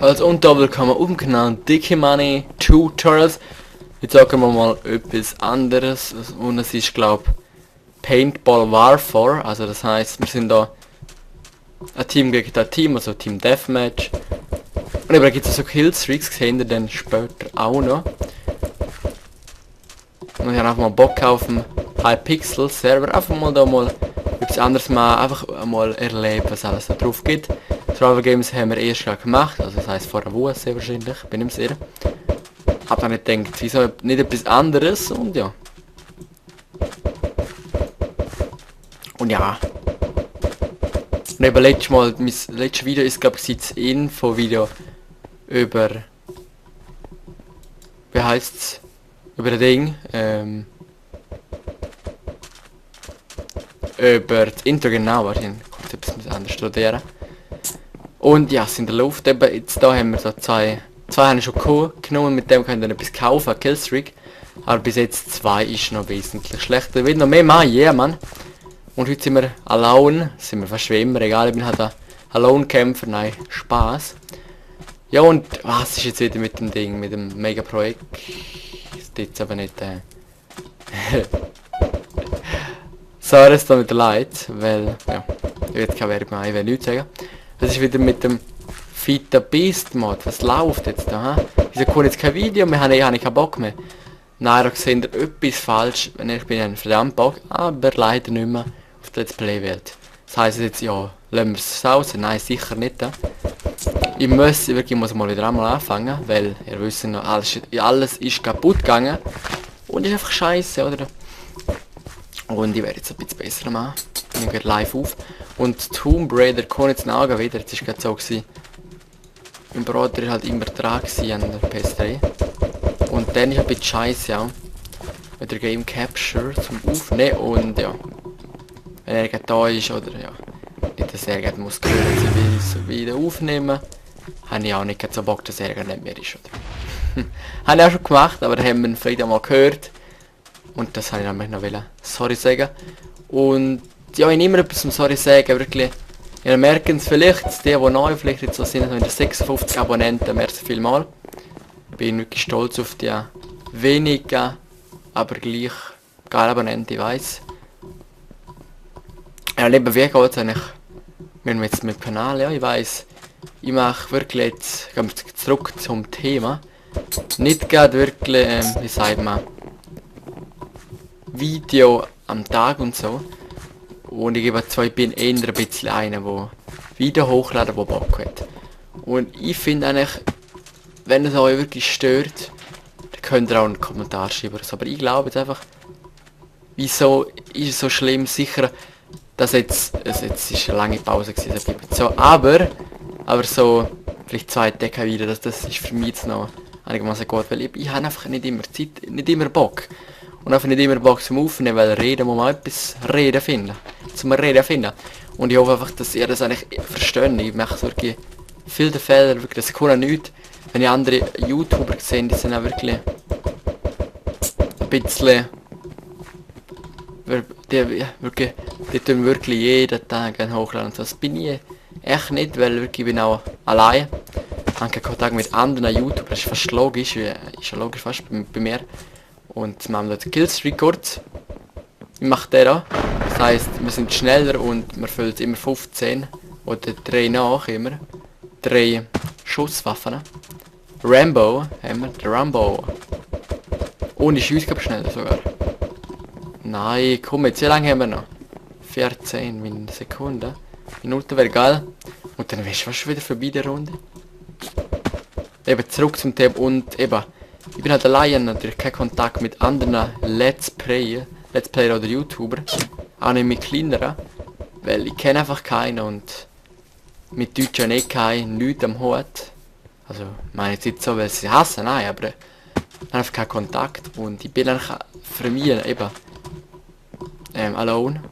Als unter willkommen auf dem Kanal Dicke Money Tutorials. Jetzt sagen wir mal etwas anderes und es ist glaube Paintball Warfare, also das heißt wir sind da ein Team gegen ein Team, also Team Deathmatch. Und eben gibt es so Killstreaks, sehen wir dann später auch noch. Und ich habe einfach mal Bock auf dem Hypixel Server, einfach mal da mal etwas anderes mal einfach mal erleben, was alles da drauf gibt. Survival Games haben wir erst gerade gemacht, also das heisst vor einer Woche sehr wahrscheinlich, bin ich mir sicher. Hab dann nicht gedacht, wieso nicht etwas anderes und ja. Und ja. Und eben letztes Mal, mein letztes Video ist glaube ich das Info-Video über... Wie heisst's? Über das Ding, über das Intro genau, wahrscheinlich kommt etwas anderes studieren. Und ja, es in der Luft eben, jetzt da haben wir so zwei habe ich schon genommen, mit dem können wir dann etwas kaufen, Killstreak. Aber bis jetzt 2 ist noch wesentlich schlechter. Ich will noch mehr machen, yeah man. Und heute sind wir alone, sind wir fast wie immer, egal, ich bin halt ein Alone-Kämpfer, nein, Spaß. Ja und was ist jetzt wieder mit dem Ding, mit dem Mega-Projekt? Das ist jetzt aber nicht, sorry, es tut mir leid, weil, ja, ich will keine Werbung machen, ich will nichts sagen. Das ist wieder mit dem Feed the Beast Mod. Was läuft jetzt da? Wieso kommt jetzt kein Video? Wir haben keinen Bock mehr. Nein, da seht ihr etwas falsch. Ich bin ein verdammt Bock, aber leider nicht mehr auf der Let's Play Welt. Das heisst jetzt, ja, lassen wir es raus? Nein, sicher nicht. Ich muss mal wieder einmal anfangen, weil ihr wisst noch, alles ist kaputt gegangen. Und ist einfach scheiße, oder? Und ich werde jetzt ein bisschen besser machen. Ich gehe live auf. Und Tomb Raider kommt jetzt nachher wieder. Jetzt ist gerade so gewesen. Mein Bruder war halt immer dran an der PS3. Und dann ist ein bisschen scheiße auch. Mit der Game Capture zum Aufnehmen und ja. Wenn er gerade da ist oder ja. Nicht, dass er gerade muss hören, so wieder aufnehmen. Habe ich auch nicht so Bock, dass er gerade nicht mehr ist, oder? Habe ich auch schon gemacht, aber da haben wir ihn vielleicht mal gehört. Und das habe ich nämlich noch sorry sagen. Und ja, ich immer etwas zum Sorry sagen, wirklich. Ihr merkt es vielleicht, die neu vielleicht jetzt so sind, also 56 Abonnenten, merci vielmal. Bin wirklich stolz auf die wenigen, aber gleich geile Abonnenten, ich weiss. Ja, lieber wie geht's eigentlich? Wir haben jetzt mit dem Kanal, ja, ich weiss. Ich mache wirklich jetzt, gehen wir zurück zum Thema. Nicht gerade wirklich, wie sagt man, Video am Tag und so. Und ich gebe ich bin eher ein bisschen einer, der Video hochladen, der Bock hat. Und ich finde eigentlich, wenn es euch wirklich stört, dann könnt ihr auch einen Kommentar schreiben oder so. Aber ich glaube jetzt einfach, wieso ist es so schlimm? Sicher, dass jetzt ist eine lange Pause gewesen, so, aber so, vielleicht 2 Tage wieder, das ist für mich jetzt noch einigermaßen gut, weil ich habe einfach nicht immer Zeit, nicht immer Bock. Und einfach nicht immer Bock zum Aufnehmen, weil reden muss man etwas zum Reden finden. Und ich hoffe einfach, dass ihr das eigentlich versteht. Ich mache wirklich viele Fehler, wirklich, das kann nichts. Wenn ich andere YouTuber sehe, die sind auch wirklich ein bisschen... Die tun wirklich jeden Tag hochladen. Und das bin ich echt nicht, weil wirklich, ich bin auch allein. Ich habe keinen Kontakt mit anderen YouTubern, das ist fast logisch, ist ja logisch fast bei mir. Und wir haben dort Killstreak kurz. Ich mache den auch. Das heisst, wir sind schneller und man füllt immer 15 oder 3 nach immer. 3 Schusswaffen. Rambo haben wir, der Rambo. Ohne Schussgabe schneller sogar. Nein, komm jetzt, wie lange haben wir noch? 14 Sekunden. Minuten wäre geil. Und dann wärst du fast wieder vorbei der Runde. Eben zurück zum Thema und eben. Ich bin halt allein, natürlich kein Kontakt mit anderen Let's Player oder YouTuber. Auch nicht mit kleineren. Weil ich kenne einfach keinen und mit Deutschen nicht keinen, nichts am Hut. Also, ich meine jetzt nicht so, weil sie hassen, nein, aber ich habe einfach keinen Kontakt. Und ich bin eigentlich für mich eben alone.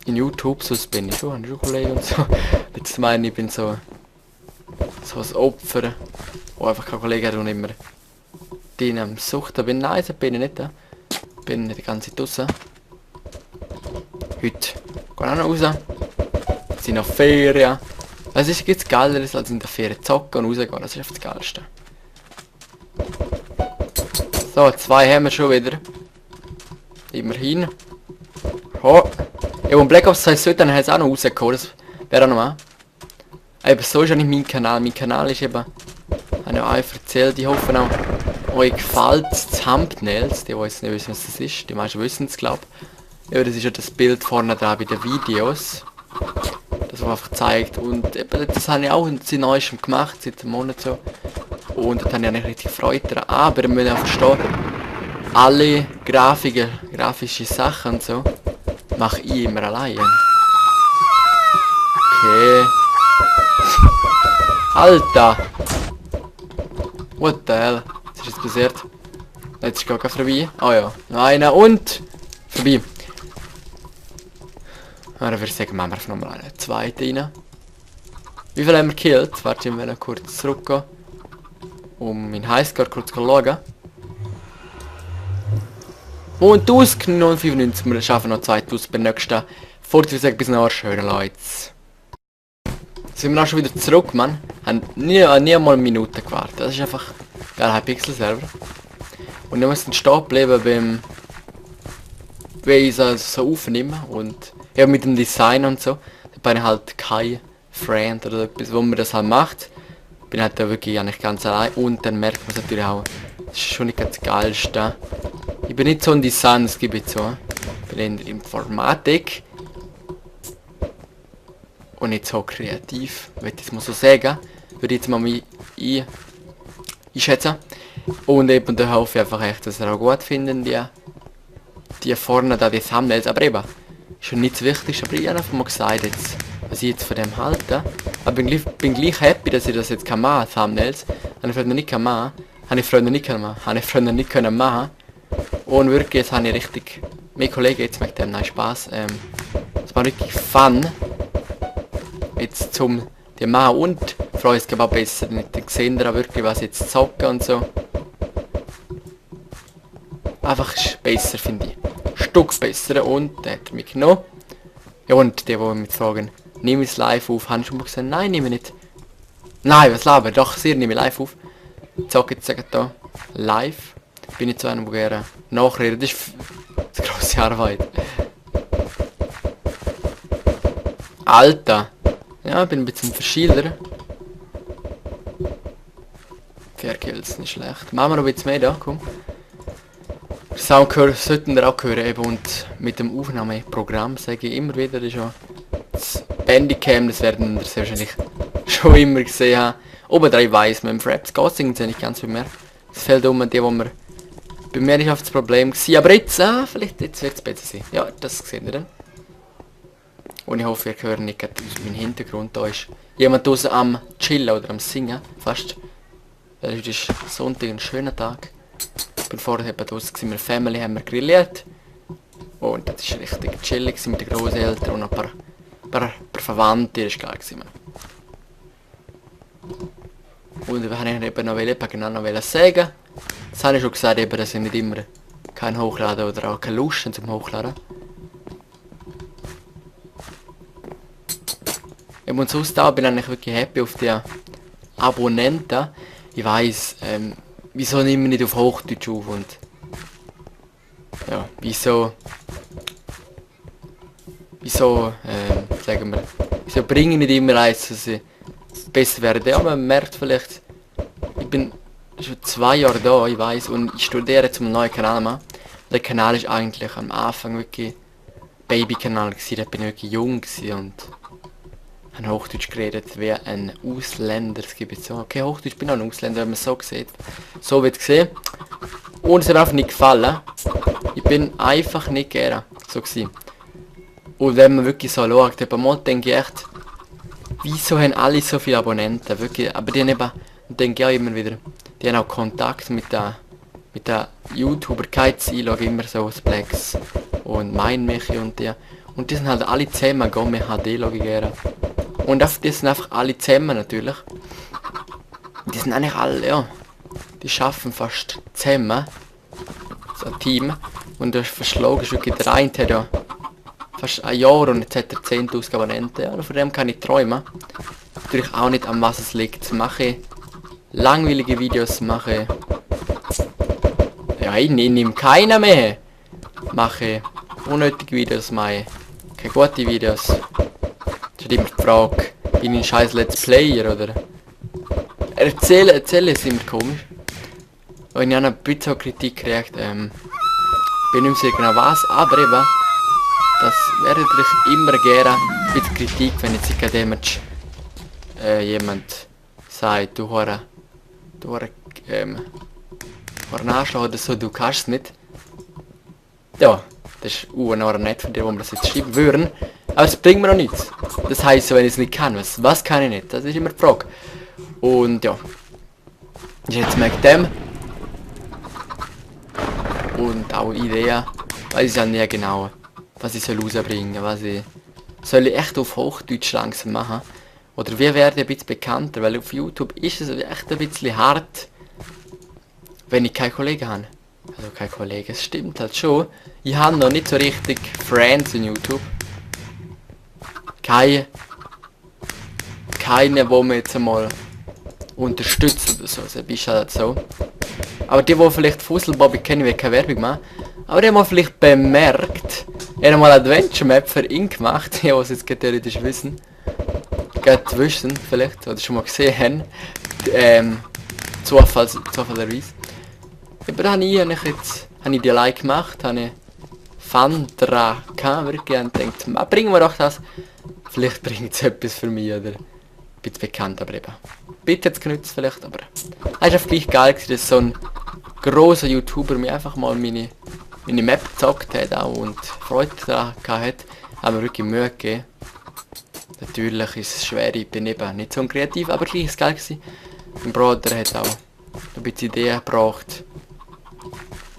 In YouTube, sonst bin ich schon ein Kollege und so. Jetzt meine ich bin so ein Opfer, wo einfach kein Kollege hat und immer die am Suchten bin. Nein, so bin ich nicht da. Bin nicht die ganze Zeit draussen. Heute gehe ich auch noch raus. Wir sind auf Ferien. Es ist jetzt geiler als in der Ferien zocken und rausgehen, das ist einfach das Geilste. So, 2 haben wir schon wieder. Immerhin. Oh. Ja, und Black Ops 2 sollte dann jetzt auch noch rausgekommen, das wäre auch noch mal. Eben, so ist ja nicht mein Kanal. Mein Kanal ist eben, habe ich auch erzählt, ich hoffe auch, euch gefällt die Thumbnails, die jetzt nicht wissen, was das ist, die meisten wissen es, glaube ich. Ja, das ist ja das Bild vorne dran bei den Videos. Das was einfach zeigt. Und eben, das habe ich auch seit neuestem gemacht, seit einem Monat so. Und da habe ich eigentlich richtig Freude daran. Aber ihr müsst auch verstehen, alle grafische Sachen und so, mache ich immer allein. Okay. Alter! What the hell? Was ist jetzt passiert? Jetzt ist gar vorbei. Oh ja. Einer und vorbei. Dann würde ich sagen, machen wir einfach nochmal einen zweiten rein. Wie viel haben wir gekillt? Warte, ich will kurz zurückgehen. Um meinen Highscore kurz zu schauen. Und 1995, wir schaffen noch 2000 beim nächsten. Vorher sagen bis nachher, schöne Leute. Sind wir auch schon wieder zurück, Mann. Haben nie einmal eine Minute gewartet. Das ist einfach geil, Hypixel selber. Und wir müssen stehen bleiben beim, wenn ich es so aufnehme und ja, mit dem Design und so. Da bin ich halt kein Friend oder etwas, wo man das halt macht. Bin halt da wirklich eigentlich ganz allein und dann merkt man es natürlich auch, das ist schon nicht das Geilste. Ich bin nicht so ein Design, das gebe ich zu. Ich bin in der Informatik. Und nicht so kreativ, würde ich es mal so sagen. Würde ich jetzt mal einschätzen. Und eben da hoffe ich einfach echt, dass ihr auch gut finden, die vorne da, die Thumbnails. Aber eben, ist schon nicht das Wichtigste. Aber ich habe einfach mal gesagt, jetzt, was ich jetzt von dem halte. Aber bin gleich happy, dass ich das jetzt kann machen, Thumbnails. Habe ich früher nicht können machen. Habe ich früher nicht können machen. Und wirklich, jetzt habe ich richtig, mein Kollege jetzt mit dem, nein, Spaß. Es war richtig fun. Jetzt zum die machen und freue es auch besser. Nicht gesehen da wirklich, was jetzt zocken und so. Einfach besser, finde ich. Ein Stück besser und der hat mich genommen. Ja, und die mich fragen, nehme ich es live auf? Haben schon mal gesagt, nein, nehme ich nicht. Nein, was labert? Doch, sehr nehme ich live auf. Zocke jetzt sagen da live. Bin ich zu einem, der gerne nachredet. Das ist eine grosse Arbeit. Alter! Ja, bin ein bisschen verschiedene. 4 Kills, nicht schlecht. Machen wir noch ein bisschen mehr da, komm. Sound sollten wir auch hören eben und mit dem Aufnahmeprogramm sage ich immer wieder, das ist ja das Bandicam, das werden wir sehr wahrscheinlich schon immer gesehen haben. Obendrein weiss man, im Fraps geht es irgendwie nicht ganz bei mir. Es fällt um die, wo wir bei mir ist oft das Problem gewesen. Aber jetzt, vielleicht jetzt wird es besser sein. Ja, das sehen wir dann. Und ich hoffe, ihr hört nicht gerade aus meinem Hintergrund. Da ist jemand draußen am Chillen oder am Singen. Fast. Heute ist Sonntag, ein schöner Tag. Ich bin vorher eben draußen mit der Family, haben wir grilliert. Und das ist richtig chillig mit den Großeltern und ein paar Verwandte. Das war geil gewesen, man. Und wir haben eben noch sagen. Das habe ich schon gesagt, eben, dass ich nicht immer kein Hochladen oder auch keine Lust zum Hochladen. Und sonst da bin ich eigentlich wirklich happy auf die Abonnenten. Ich weiss, wieso nehmen wir nicht auf Hochdeutsch auf und ja, wieso sagen wir, wieso bringe ich nicht immer eins, dass ich besser werde. Ja, man merkt vielleicht, ich bin schon 2 Jahre da, ich weiss, und ich studiere jetzt einen neuen Kanal machen. Der Kanal ist eigentlich am Anfang wirklich Babykanal gewesen, da bin ich wirklich jung gewesen und habe Hochdeutsch geredet wie ein Ausländer. Es gibt jetzt so, okay, Hochdeutsch bin auch ein Ausländer, wenn man es so sieht. So wird es gesehen. Und es hat mir einfach nicht gefallen. Ich bin einfach nicht gerne so gewesen. Und wenn man wirklich so schaut, eben mal denke ich echt, wieso haben alle so viele Abonnenten? Wirklich, aber die haben eben, denke ich auch immer wieder, die haben auch Kontakt mit der YouTuber, ich schaue immer so Blacks und Mein Michi und die. Und die sind halt alle zusammen, gehen mit HD schaue ich gerne. Und die sind einfach alle zusammen natürlich. Die sind eigentlich alle, ja. Die schaffen fast zusammen. So ein Team. Und das verschlagen ist wirklich, der eine hat ja fast ein Jahr und jetzt hat er 10.000 Abonnenten. Ja, von dem kann ich träumen. natürlich auch nicht, an was es liegt. Mache langweilige Videos, mache... Ja, ich nehme keiner mehr. Mache unnötige Videos, mache keine gute Videos. Das ist immer die Frage, bin ich ein scheiß Let's Player oder... Erzählen ist immer komisch. Und ich habe ein bisschen Kritik gekriegt, bin nicht mehr sicher genau was, aber eben, das wäre natürlich immer gerne ein bisschen Kritik, wenn jetzt jemand sagt, du Arschloch oder so, du kannst es nicht. Ja, das ist nett von dir, wo wir das jetzt schreiben würden. Aber es bringt mir noch nichts. Das heisst, wenn ich es nicht kann, was kann ich nicht? Das ist immer die Frage. Und ja. Das ist jetzt mit dem. Und auch Ideen. Weiß ich ja nie genau, was ich rausbringen soll. Soll ich echt auf Hochdeutsch langsam machen? Oder wie werde ich ein bisschen bekannter? Weil auf YouTube ist es echt ein bisschen hart, wenn ich keine Kollegen habe. Also keine Kollegen, es stimmt halt schon. Ich habe noch nicht so richtig Friends in YouTube. Keine, wo mir jetzt einmal unterstützt oder so. Das ist halt so. Aber die vielleicht Fusselbobby kennen, will keine Werbung machen. Aber die haben vielleicht bemerkt, er hat mal Adventure Map für ihn gemacht, ja, was jetzt theoretisch wissen. Geht wissen, vielleicht, oder schon mal gesehen haben. Zufälligerweise. Aber dann habe ich die Like gemacht, habe ich Fandra gehabt, wirklich, und denkt, bringen wir doch das. Vielleicht bringt es etwas für mich, oder ein bisschen bekannt, aber eben. Bitte jetzt genutzt vielleicht, aber es ist einfach gleich geil gewesen, dass so ein grosser YouTuber mir einfach mal meine Map gezockt hat auch und Freude daran hat, haben wir wirklich Mühe gegeben. Natürlich ist es schwer, ich bin eben nicht so kreativ, aber gleich ist es geil gewesen. Mein Bruder hat auch ein bisschen Ideen gebracht.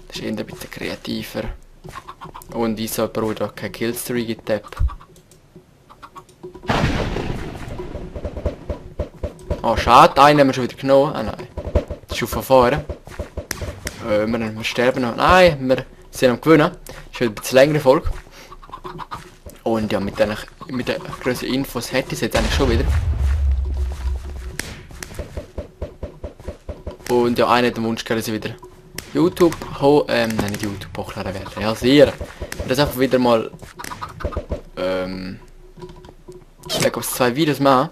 Das ist eher ein bisschen kreativer. Und ich so Bruder auch keine Killstreak getappt. Oh schade, einen haben wir schon wieder genommen. Ah nein. Das ist schon von vorne. Wir sterben noch. Nein, wir sind am Gewinnen. Das ist ein bisschen längere Folge. Und ja, mit den größeren Infos hätte ich es jetzt eigentlich schon wieder. Und ja, einer hat den Wunsch gehabt, dass ich wieder YouTube nein, nicht YouTube hochladen werde. Ja, sehr. Das einfach wieder mal Black Ops 2 Videos machen.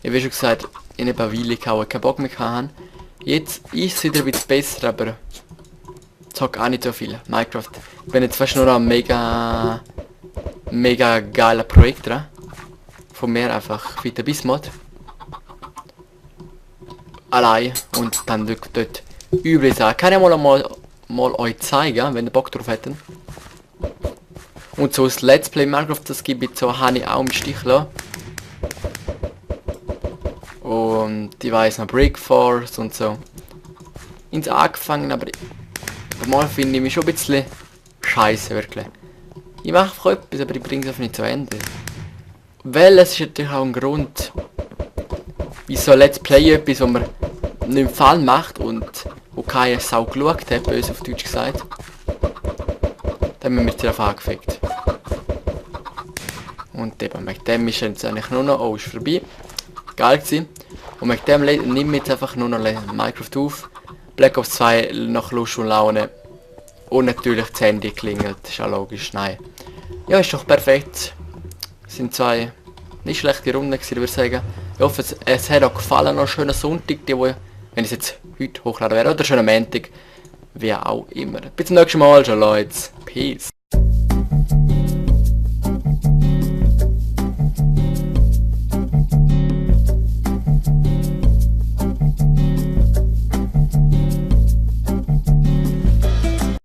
Ich habe schon gesagt, in ein paar Weile keinen Bock mehr haben. Jetzt ist es wieder ein bisschen besser, aber zock auch nicht so viel. Minecraft. Ich bin jetzt fast nur ein mega geiler Projekt dran. Von mir einfach Vita Bismod. Allein und dann dort übel sein. Kann ich mal euch zeigen, wenn ihr Bock drauf hätten. Und so das Let's Play Minecraft, das gibt es so, habe ich auch im Stich lassen. Und ich weiss noch Brick Force und so. Ins angefangen, aber mal finde ich mich schon ein bisschen scheiße wirklich. Ich mache einfach etwas, aber ich bringe es einfach nicht zu Ende. Weil es ist natürlich auch ein Grund, wieso Let's Play etwas, wo man nicht im Fall macht und wo keine Sau geschaut hat, böse auf Deutsch gesagt. Dann haben wir mich darauf angefickt. Und eben, mit dem ist jetzt eigentlich nur noch, oh, ist vorbei. Geil gewesen. Und mit dem nehme ich jetzt einfach nur noch Minecraft auf. Black Ops 2 nach Lust und Laune. Und natürlich das Handy klingelt, ist ja logisch, nein. Ja, ist doch perfekt. Es sind zwei nicht schlechte Runden gewesen, würde ich sagen. Ich hoffe, es hat auch gefallen, noch einen schönen Sonntag, wenn ich es jetzt heute hochladen werde, oder schönen Montag, wie auch immer. Bis zum nächsten Mal, schon Leute. Peace.